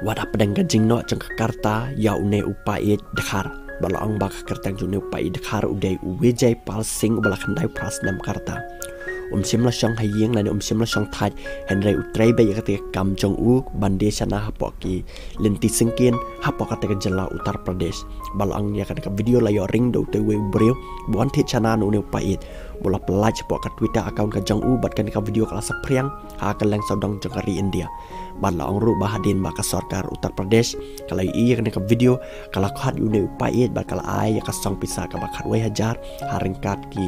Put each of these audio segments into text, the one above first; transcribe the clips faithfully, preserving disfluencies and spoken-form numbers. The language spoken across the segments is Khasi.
Wat hapdeng ka jingnoh jong ka karta ïa une u paid Dkhar, ba la ong ba ka kyrteng jong une u paid Dkhar u dei u Vijay Pal Singh uba la khyndai phra snem karta. Um shym la shong ha ïing lane um shym la shong thait, hynrei u trei beit ïa kata ka kam jong u ban die shana hapoh ki lynti syngkien hapoh kata ka jylla Uttar Pradesh. Ba la ong ïa kane ka video la ïoh ring da utei uwei u briew ba wan thied shana na une u paid, ba la pyllait shapoh ka Twitter account ka jong u, bad kane ka video ka la saphriang ha ka lyngsawdong jong ka ri India. Bad la ong ruh ba hadien ba ka sorkar Uttar Pradesh ka la ïohi ïa kane ka video, ka la khot ïa une u paid bad ka la ai ïa ka song pisa kaba khatwei hajar ha ryngkat ki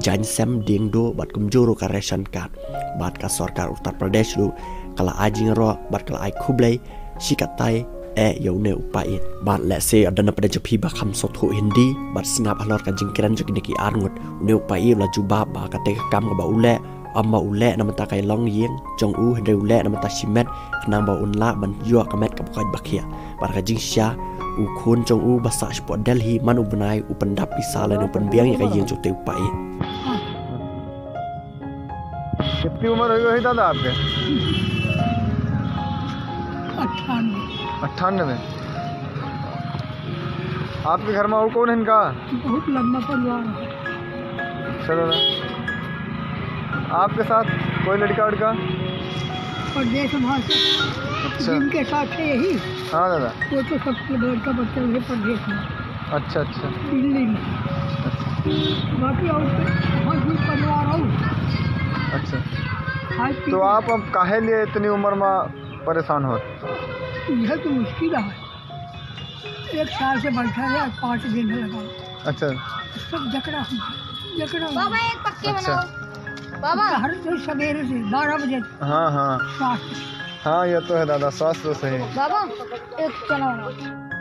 jaiñsem, diengduh bad kumjuh ruh ka ration card. Bad ka sorkar Uttar Pradesh ruh ka la ai jingïaroh bad ka la ai khublei shi katdei eh ïa une u paid. Bad lehse ynda na pdeng jong phi ba kham sngewthuh Hindi bad sngap halor ka jingkren jong kine ki arngut, une u paid u la jubab ba kata ka kam kaba u leh, ym ba u leh na bynta ka ïalong ïing jong u, hynrei u leh na bynta shimet, khnang ba un lah ban ïoh ka met kaba koit ba khiah. Bad ka jingshisha, u khun jong u ba sah shapoh Delhi, man u bnai u pyndap pisa lane u pynbiang ïa ka ïing jong utei u paid. कितनी उम्र हुई, हुई दादा आपके? अट्ठानवे। अट्ठानवे। आपके घर में और कौन है इनका? बहुत लंबा परिवार है। अच्छा दादा, आपके साथ कोई लड़का वड़का? परदेश में है सब। अच्छा। जिनके साथ है यही। हाँ दादा। वो तो सब लड़का बच्चा है परदेश में। अच्छा, अच्छा। दिल्ली में। अच्छा। बाकी और तो वहाँ कोई परिवार और। अच्छा। खाए पी तो के आप अब काहे लिए इतनी उम्र में परेशान हो? यह तो मुश्किल है। एक साल से बैठा है, आज पाँच दिन लगा। अच्छा। सब जकड़ा, जकड़ा। बाबा, एक पक्के अच्छा। बनाओ। बाबा। हर रोज सवेरे से बारह बजे। हाँ, हाँ। स्वास्थ्य। हाँ, ये तो है दादा, स्वास्थ्य तो सही। बाबा, एक चना बनाओ।